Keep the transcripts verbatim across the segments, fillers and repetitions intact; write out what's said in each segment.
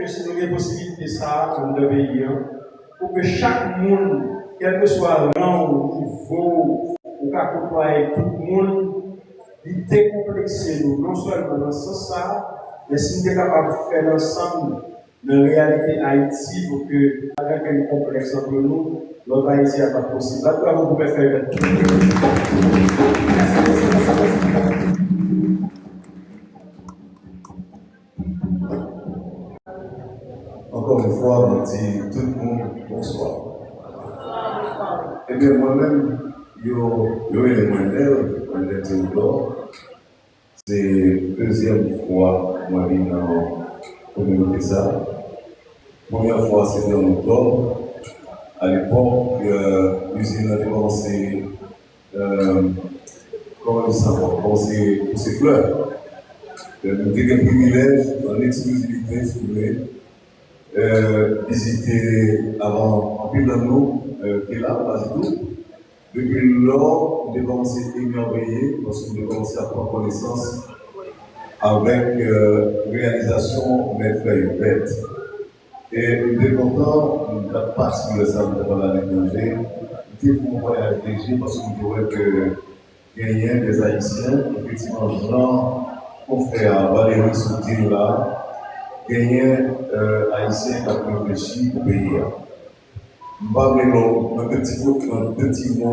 Si nou gen posibilite sa a anndan peyi an, pou ke chak moun, kèlkeswa ran w, nivo w, ou ka kotwaye tout moun, li dekonplekse nou, non sèlman nan sans sa a, men si n te kapab fè l ansanm nan reyalite Ayiti, pou ke pa gen okenn konplèks ant nou, lòt Ayiti a t ap posib. Bat bravo pou Mèt Fèy Vèt. Ankò yon fwa, mwen di tout moun bonswa. Ebyen, mwen menm, yo, yo rele mwen Nèl, mwen Nèl Teyodò. Se dezyèm fwa mwen vin nan kominote sa. Premyè fwa, se te an oktòb. Alepòk, euh, izin nan te kòmanse, euh, kòman di sa ankò? Kòmanse pouse flè. Euh, nou te gen privilèj, an eksklizivite, si w vle, euh, vizite avan anpil nan nou, euh, te la, Plas Doub. Depi lò, m te kòmanse emèveye, paske m te kòmanse ap pran konesans avèk, euh, reyalizasyon Mèt Fèy Vèt. E m te kontan, m t ap pati lè sa a, m t ap al aletranje, m te fè yon vwayaj leje, paske m te wè ke genyen de Ayisyen, efektivman, jan konfrè a Valery sot di l la, genyen, euh, Ayisyen k ap reflechi pou peyi a. M pa vle lòt, nan de ti kout, nan de ti mo,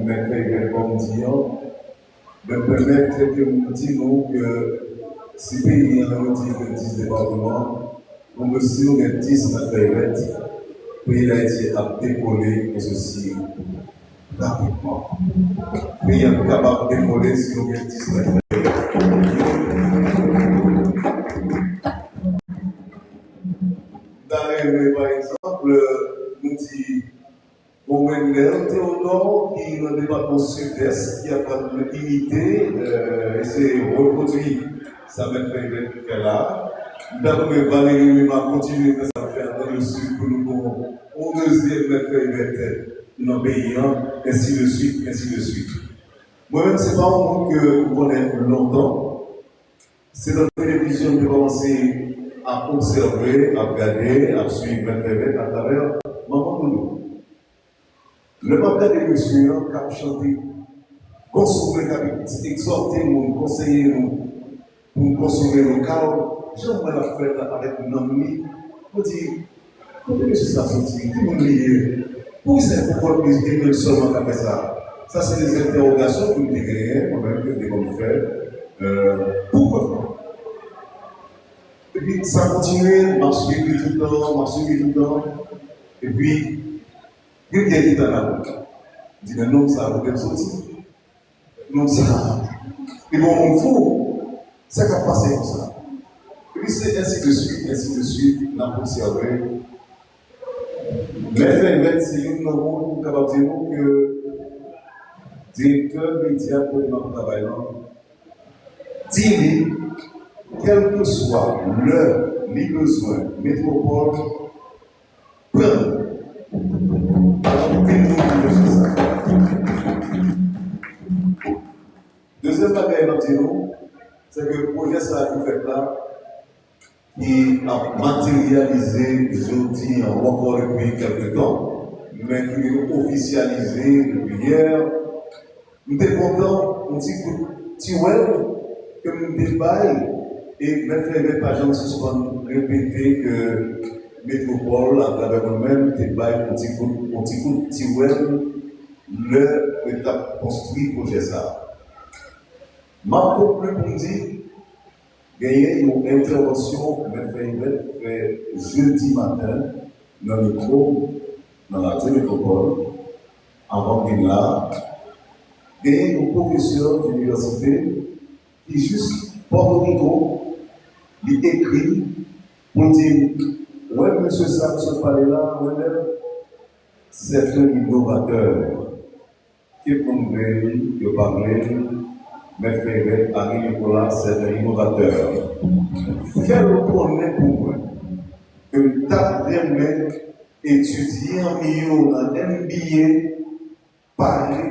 Mèt Fèy Vèt, kòm di an, men pèmèt ke m di nou ke si peyi an, nou di ke dis depatman, nou, si nou gen dis Mèt Fèy Vèt, peyi Dayiti ap dekole, e sesi rapidman. Peyi an kapab devole si nou gen dis Mèt Fèy Vèt. M ta renmen, pa egzanp, nou di, bon, Wendell Théodore, ki nan depatman Sidès, ki ap pral inite, euh, eseye repwodui sa Mèt Fèy Vèt fè la. M ta renmen Valérie Rima kontinye fè sa l fè a nan le Sid pou nou gon yon dezyèm Mèt Fèy Vèt nan peyi an, ensi de swit, ensi de swit. Mwen menm, se pa yon moun ke m konnen lontan. Se nan televizyon m te kòmanse ap obsève, ap gade, ap swiv Mèt Fèy Vèt atravè Manman Doudou. Lè m ap gade mesye an k ap chante, konsome, k ap egzòte moun, konseye nou pou n konsome lokal, jan m wè l ap fè l la avèk nanm li, mwen di, kote mesye sa soti? Ki moun li ye? Poukisa l poko ap vin, e li sèlman ka fè sa? Sa se de entèwogasyon ke m te genyen, mwen menm, ke m te konn fè, euh, pou kont mwen. Epi sa kontinye, m ap swiv li toutan, m ap swiv li toutan. Epi, gen de lè li tann avè m. M di, men nonm sa a, kote l soti? Nonm sa a, li pa yon moun fou. Sa k ap pase konsa? Epi se ensi de swit, ensi de swit, n ap obsève. Mèt Fèy Vèt se youn nan moun, m kapab di nou ke direktè medya kote m ap travay lan, di li, kèlkeswa lè li bezwen Metwopòl pran l, pa gen okenn moun ki bezwen sa. Dezyèm bagay m ap di nou, se ke pwojè sa a ki fèt la, ki ap materyalize jodi an, ou ankò depi kèlke tan, men ki vin ofisyalize depi yè. M te kontan, yon ti kout tiwèl ke m te bay, e Mèt Fèy Vèt pa janm sispann repete ke Metwopòl, atravè mwen menm, te bay yon ti kout, yon ti kout tiwèl lè yo t ap konstwi pwojè sa a. M ap konkli pou m di, genyen yon entèvansyon Mèt Fèy Vèt fè jedi maten nan mikwo m, nan Radyo Metwopòl, anvan m vin la a. Genyen yon pwofesè inivèsite ki jis Pòtoriko, li ekri pou l di m, wè mesye sa m sot pale la, Wendell, c'est un innovateur. Ke moun vle li, yo pa vle li, Mèt Fèy Vèt, Henri Nicolas, c'est un innovateur. Fè l konnen pou mwen ke m t ap renmen etidyan m yo nan M B A pare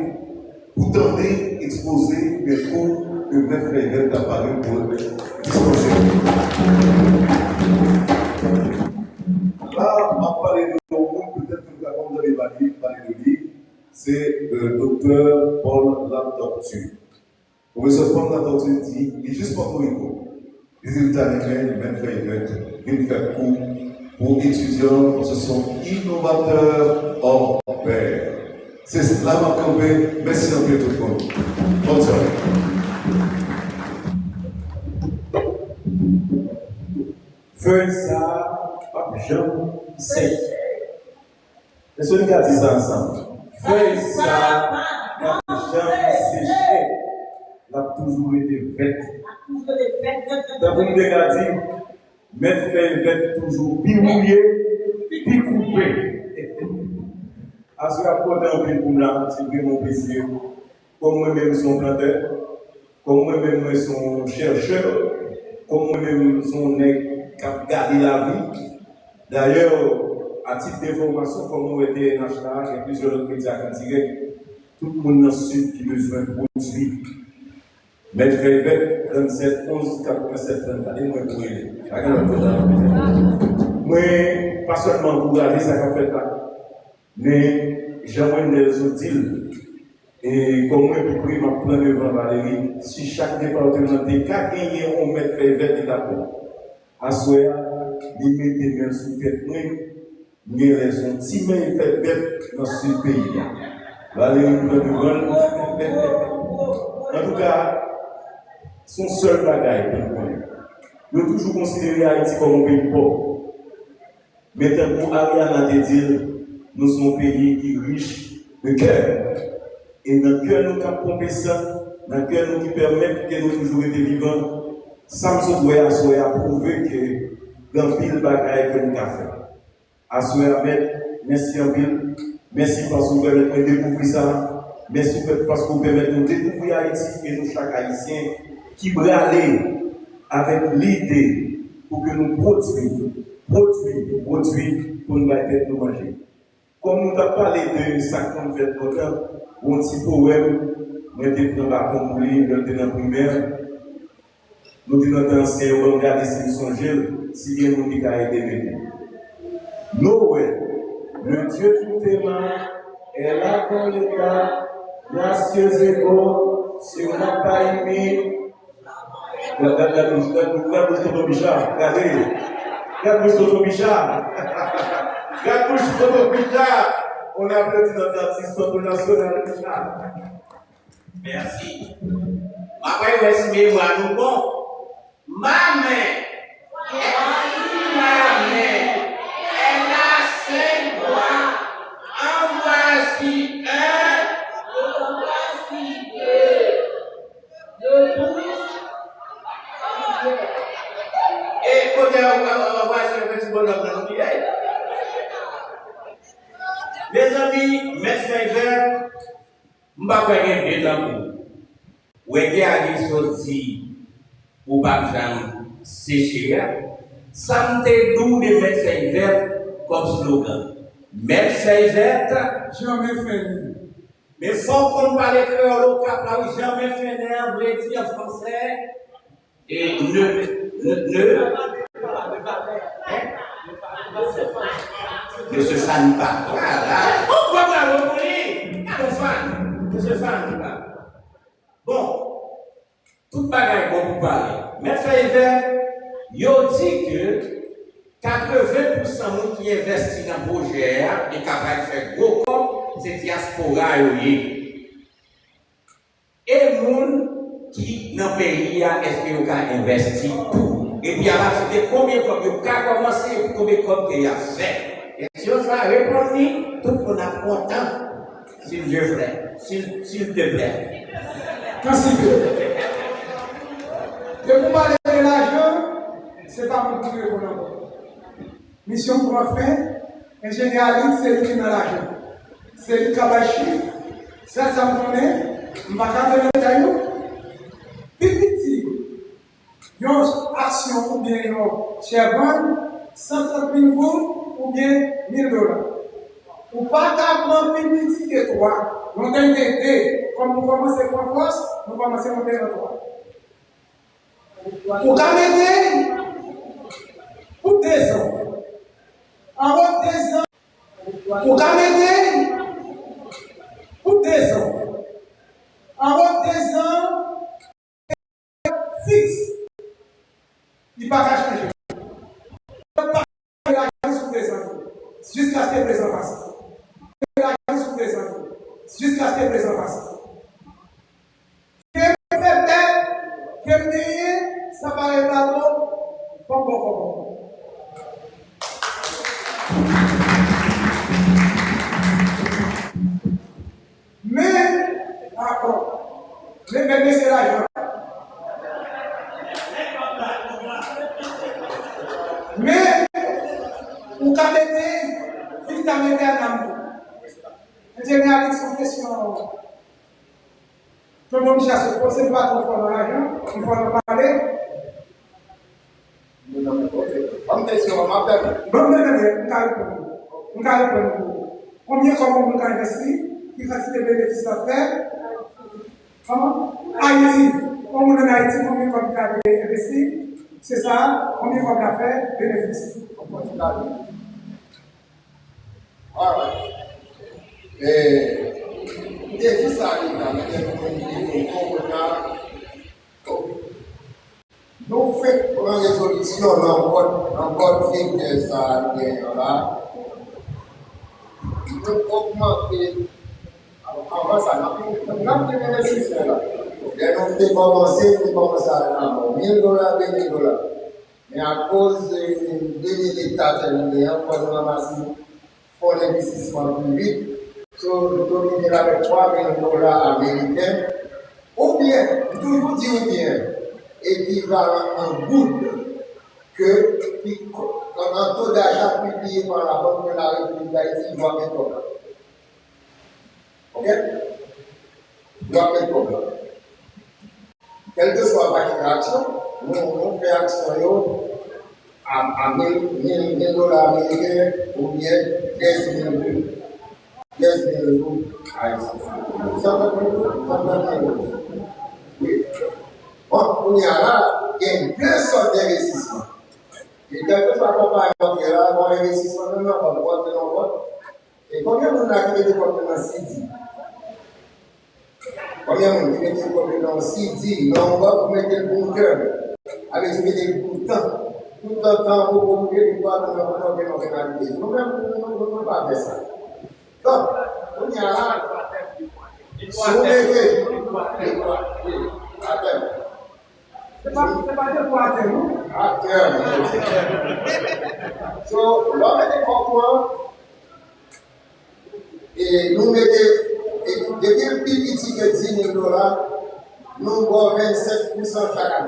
pou tande ekspoze oubyen kou ke Mèt Fèy Vèt ta pare pou dispanse. Pwofesè Paul Latortue. Pwofesè Paul Latortue di, li jis Pòtoriko. Li di l ta renmen Mèt Fèyvèt vin fè kou pou etidyan, paske se yon inovatè hors pair. Se la m ap kanpe. Mèsi anpil tout moun. Bòn sware. Fèy sa a p ap janm seche. Èske nou ka di sa ansanm? Fèy sa a p ap janm seche. L ap toujou rete vèt. Tankou m te ka di, Mèt Fèyvèt toujou pi wouye, pi koupe. Aswè a m kontan anpil pou m la, se vrèman yon plezi. Kòm mwen menm se yon plantè, kòm mwen menm mwen se yon chèchè, kòm mwen menm se yon nèg k ap gade lavi. Dayè, a tit de enfòmasyon, kòm nou wè T N H la, gen plizyè lòt medya k an dirèk, tout moun nan Sid ki bezwen pwodui. Mèt Fèyvèt, trannsèt onz katrevennsèt trant, gade mwen pou rele. Pa gen lòt kote. Mwen, pa sèlman ankouraje sa k ap fèt la, men jan Wendel sot di l, e kòm mwen pi pre, m ap pran devan Valery, si chak depatman te ka genyen yon Mèt Fèyvèt, li t ap bon. Aswè a, li mete men l sou tèt mwen, m genlè se yon ti Mèt Fèyvèt nan Sid peyi a. Valery pran devan l. Antouka, se yon sèl bagay pou n konnen. Yo toujou konsidere Ayiti kòm yon peyi pòv. Men tankou Ariana te di l, nou se yon peyi ki rich de kè. E nan kè nou k ap ponpe san, nan kè nou ki pèmèt ke nou toujou rete vivan, sa m sot wè aswè a pwouve ke gen anpil bagay ke n ka fè. Aswè a, Mèt, mèsi anpil. Mèsi paske w pèmèt mwen dekouvri sa. Mèsi paske w pèmèt nou dekouvri Ayiti e nou chak Ayisyen ki prale avèk lide pou ke nou pwodui, pwodui, pwodui pou n bay tèt nou manje. Kòm nou t ap pale de sa k konn fèt lontan, gon ti powèm mwen te pran baton pou li lè m te nan primè. Nou te nan tan ansyen yo, ban m gade si m sonje l, si gen moun ki ka ede m ede. Noël, le Dieu tout aimant est là dans le tas, gracieux et bon, sur la paille. Gad, gad, gad bouch, gad bouch, gad bouch Tonton Bicha, gade. Gad bouch Tonton Bicha. Gad bouch Tonton Bicha. On applaudit notre artiste international, Bicha. Mèsi. M ap wè si memwa nou bon. Ma main, voici ma main, elle a cinq doigts, en voici un, en voici deux, deux pouces. E kote a, an, an, an, voici un petit bonhomme nan, nou bliye. Mezanmi, Mèt Fèyvèt, m pa kwè gen de tankou w. Wè Gary sot di ou p ap janm seche a. Sa m te di w de Mèt Fèyvèt kòm slogan. Mèt Fèyvèt. Janmen fennen. Men fò w konn pale kreyòl Okap la wi, janmen fennen an vle di an fransè, e ne, ne, ne. Ne se fane pas. Voilà. On va bravo pou li. Gade yon fan. Ne se fane pas. Bon, tout bagay bon pou pale. Mèt Fèyvèt, yo di ke katreven pousan moun ki envèsti nan pwojè a e k ap al fè gwo kòb, se dyaspora yo ye. E moun ki nan peyi a, èske yo ka envèsti tou? Epi apati de konbyen kòb yo ka kòmanse, epi konbyen kòb ke y ap fè? Kesyon sa a, reponn li, tout moun ap kontan. S'il te plaît, s'il, s'il te plaît. Kansipe. Depi w pale de lajan, se pa mwen ki reponn ankò. Misyon pran fen, enjenyè Alix se li ki nan lajan. Se li k ka bay chif, sèl sa m konnen, m pa ka tande detay yo. Pi piti, yon aksyon oubyen yon chè vann, san trant mil goud oubyen mil dola. Ou pa ka pran pi piti ke twa. Lontan te de, kòm nou kòmanse pran fòs, nou kòmanse monte nan twa. Ou ka mete pou dezan. Anwo dezan. Ou ka mete pou dezan. jiskaske prezan pase. Ke lavi sou prezan yo, jiskaske prezan pase. Ke m fè bèt, ke m genyen, sa pa reprezante, fò m ba w kòb mwen. Men, dakò. Men, men, men se lajan. Men, ou ka mete, ou ka mete a nanm. Enjenyè Alix, yon kesyon. Tonton Michel, se poze m pa twò fò nan lajan, m fò nan pale. Ban m kesyon an, m ap tande. Ban m tande, m ka reponn ou. M ka reponn ou. Konbyen kòb yon moun ka envesti? Ki kantite benefis l ap fè? Kòman? Ayiti. Yon moun ann Ayiti, konbyen kòb li ka envesti? Se sa, konbyen kòb l ap fè? Benefis. Alright. Eh, m te di sa deja, m te di nou konprann. Nou fenk pran rezolisyon nan vòt, nan vòt direktè sa a nou genyen an la. Nou ogmante, anvan sa, n ap, n ap gen envestisè la. Lè nou te kòmanse, nou te kòmanse ak mil dola, de mil dola. Men akoz, eh, de mil ekta tè nou genyen an, fò nou ranmase fon envestisman piblik. So, nou domine l avèk twa mil dola ameriken, oubyen, m toujou di oubyen, ekivalan an goud ke, ki, an, an to daja pibliye pa Labank de la Repiblik Dayiti, dwa gen kòb la. Oke? Dwa gen kòb la. Kèlkeswa pakèt aksyon, nou, nou fè aksyon yo a, a mil, mil, mil dola ameriken oubyen kenz mil goud. Kenz mil goud ayisyen. Sa fè konbyen? Sa fè konbyen? Wi. Bon, kounye a la, gen de sòt envestisman. E kèlkeswa konpayi w ye la, bon envestisman, menm nan bank, w ap nan bank. E konbyen moun la ki mete kòb yo nan C D? Konbyen moun ki mete kòb yo nan yon C D, nan yon bank, ou mete l pou yon tèm? Sa vle di ou mete l pou tan. Pou tan, tan an poko boule, li pa nan nan nan nan nan nan. Nou menm, nou, nou, nou, nou pa fè sa. Donk, kounye a la, si w mete, atè. Se pa, se pa depo atè, non? Atè, non. So, lè w mete kòb ou an, e nou mete, e depi l pi piti ke dis mil dola, nou ba w vennsenk pousan chak ane.